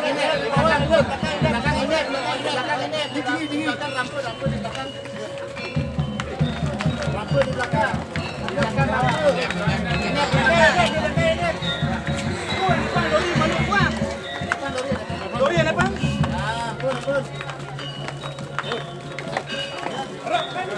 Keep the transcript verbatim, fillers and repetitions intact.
Ini, di bawah, di belakang ini, di belakang ini, di belakang ini. Di sini, di sini. Belakang rambu, rambu di belakang. Rambu di belakang. Di belakang rambu. Ini, ini, ini, ini, ini. Tuh, ini, Bang, lori, malu, Bang. Ini, Bang, lori. Lori ada, Bang? Ah, pun, pun. Gerak, kan?